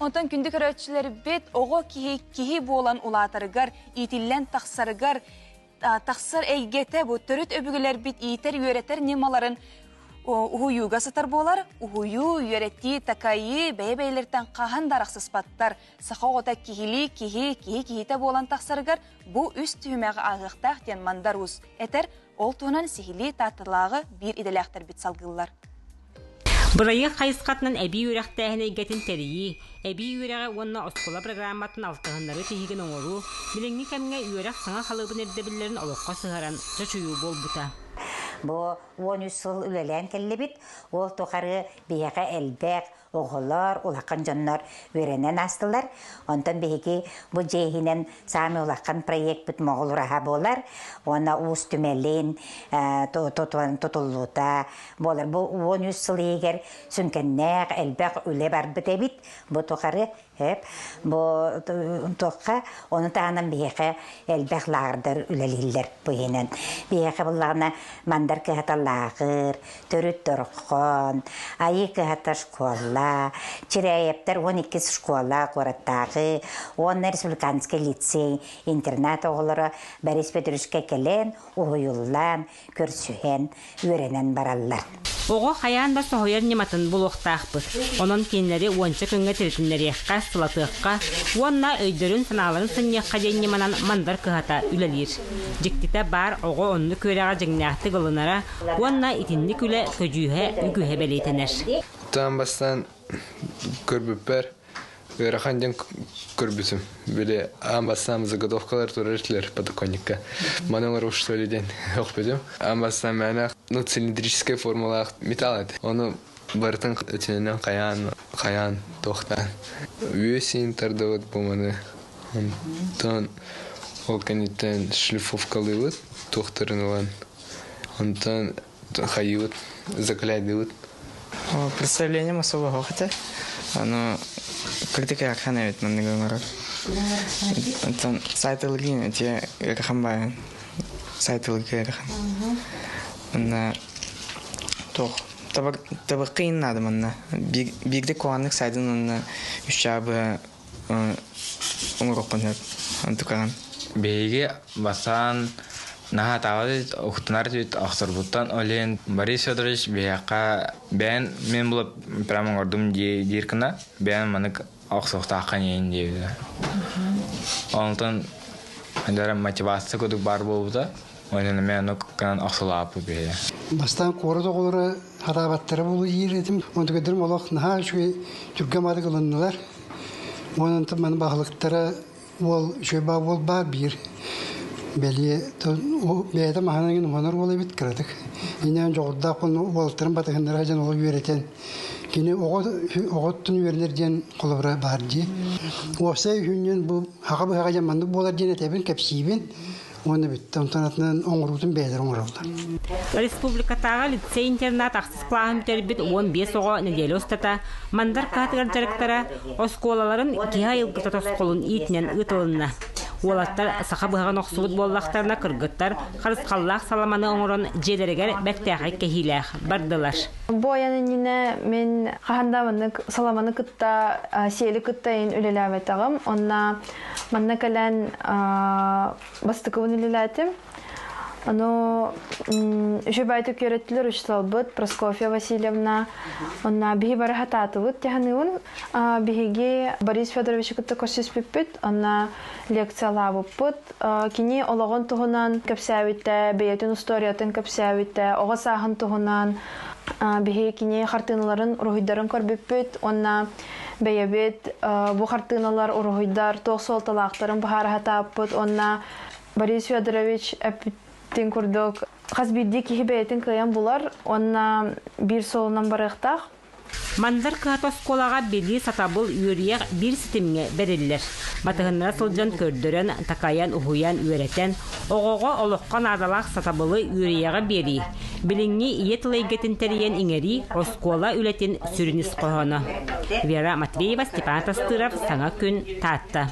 Онтон күндү көрөөччүлэрбит оҕо киһи киһи буолан улаатарыгар, иитиллэн тахсарыгар тахсар эйгэтэ бу төрүт өбүгэлэрбит иитэр-үөрэтэр ньымаларын уһуйууга сытар буолар. Уһуйуу, үөрэтии, такайыы бэйэ-бэйэлэриттэн хаһан да арахсыспаттар. Саха оҕото киһилии киһи, киһи киһитэ буолан тахсарыгар бу үс түһүмэҕи ааһыахтаах диэн Мандар Уус этэр. Ол туһунан сиһилии Таатталааҕы биир идэлээхтэрбит салгыыллар. Бырайыак хайысхатынан эбии үөрэхтээһин эйгэтин тэрийии, эбии үөрэҕи уонна оскуола программатын алтыһыннарыы тиһигин оҥоруу, билиҥҥи кэмҥэ үөрэх саҥа халыыбын ирдэбиллэрин олоххо сыһаран чочуйуу буолбута. Бу 13 сыл үлэлээн кэллибит. Ол тухары биһиэхэ элбэх оҕолор, улахан дьоннор үөрэнэн аастылар. Онтон биһиги бу дьиэ иһинэн саамай улахан проекпыт Моҕол ураһа буолар. Уонна Уус түмэлин тутуллуута буолар. Бу 13 сыл иһигэр сүҥкэннээх элбэх үлэ барбыт эбит. Бу тухары Бу туохха ону таһынан биһиэхэ элбэх лааҕырдар үлэлииллэр бу иһинэн. Биһиэхэ буллаҕына Мандар кыһата лааҕыр, Төрүт дорҕоон, Айыы кыһата школа, Чирээйэптэр 12 школа куораттааҕы уонна республиканский лицей интернат оҕолоро Борис Петровичка кэлэн уһуйуллан, көрсүһэн, үөрэнэн бараллар. Оҕо хайаан да соһуйар ньыматын булуохтаахпыт. Онон кинилэри уонча күҥҥэ тиритиннэриэххэ, сылатыахха уонна өйдөрүн-санааларын сынньыахха диэн ньыманан Мандар кыһата үлэлиир. Дьиктитэ баар оҕо оннук үөрэҕи дьиҥнээхтик ылынара уонна итинник үлэ көдьүүһэ үгүһэ бэлиэтэнэр. Таан бастаан көрбүппэр ыарахан диэн көрбүтүм. Били аан бастаан заготовкалар турар этилэр подоконникка. Маны оҥорор что ли диэн охпутум. Аан бастаан мээнэ ну цилиндрическай формалаах металл этэ. Ону барытын итинэн хайаан хайаан туохтаан үөсин тардыбыт бу маны. Онтон ол кэнниттэн шлифовкалыыбыт туохтарын ылан. Онтон хайыыбыт закаляйдыыбыт. Представлением особо суох этэ. Ону кырдьык ыарахан эбит манныгы оҥорор. Онтон сайтылыгын эти ыарахан баайан сайтылыгы ыарахан. Онно туох табыкка иин наада манна. Биирдэ куһаҕаннык сайдан онно үс чаабы оҥоруоххун сөп онтукаҕын. Биһиги бастаан наһаа таабат уктунар этибит охсорбуттан ол иһин Борис Федорович биһиэхэ бэйэн мин булап прямо оҥордум диир гына бэйэн маннык охсуохтааххын иһин диэбитэ. Онтон мотивация курдук баар буолбута. Онон эмиэ оннук гынан охсулааппыт биһиги. Бастаан куорат оҕолоро хатаабаттара буолуо диир этим. Онтукайдарым олох наһаа үчүгэй түргэн баадык ылыннылар. Уонна маны баһылыктара уол үчүгэй баа уол баар биир бэлиэ бэйэтэ маһынан уһанар уол эбит кыратык. Инээн дьоҕурдаах уолаттарын батыһыннара дьон олох үөрэтэн кини оҕо оҕоттон үөрэнэр диэн холобура баар дии. Уопсай үһүнньүн бу хаха быһаҕа дьон маннык буолар диэн этэбин, кэпсиибин. Уонна бүттэ. Онтон атынан оҥоруутун бэйэлэрэ оҥороллор. Республикатааҕы лицей-интернат ахсыс кылааһын бүтэрбит 15 оҕо нэдиэлэ устата Мандар кыһатыгар дьарыктара оскуолаларын киһи айылгыта тосхолун иитинэн ыытылынна. Уолаттар саха быһаҕын охсубут буоллахтарына кыргыттар харысхаллаах саламаны оҥорон дьиэлэригэр бэртээхэй кэһиилээх бардылар. Бу айан иннинэ мин хаһан да маннык саламаны кытта сиэли кытта үлэлээбэтэҕим. Онно Манна кэлэн бастакыбын үлэлээтим. Ону үчүгэй үөрөттүлэр учууталбыт Прасковья Васильевна. Онно биһи бары хатаатыбыт тиһаныыбын. Биһиги Борис Федоровичы кытта көрсүспүппүт. Онно лекциялаабыппыт. Кини олоҕун туһунан кэпсээбитэ, бэйэтин устуоруйатын кэпсээбитэ, оҕо сааһын туһунан биһи кини хартыыналарын, уруһуйдарын көрбүппүт. Уонна Бэйэбит бу хартыыналар, уруһуйдар туох суолталаахтарын быһаара сатааппыт уонна Борис Федорович эппитин курдук хас биирдии киһи бэйэтин кыайан булар уонна биир суолунан барыахтаах. Мандар кыһата оскуолаҕа билии, сатабыл, үөрүйэх биир ситимҥэ бэриллэр. Батыһыннара сылдьан көрдөрөн, такайан, уһуйан, үөрэтэн, оҕоҕо олоххо наадалаах сатабылы, үөрүйэҕи биэрии, билиҥҥи ийэ тыл эйгэтин тэрийэн иҥэрии оскуола үлэтин сүрүн ис хоһооно. Вера Матвеева, Степан Тастыров, Саҥа күн, Таатта.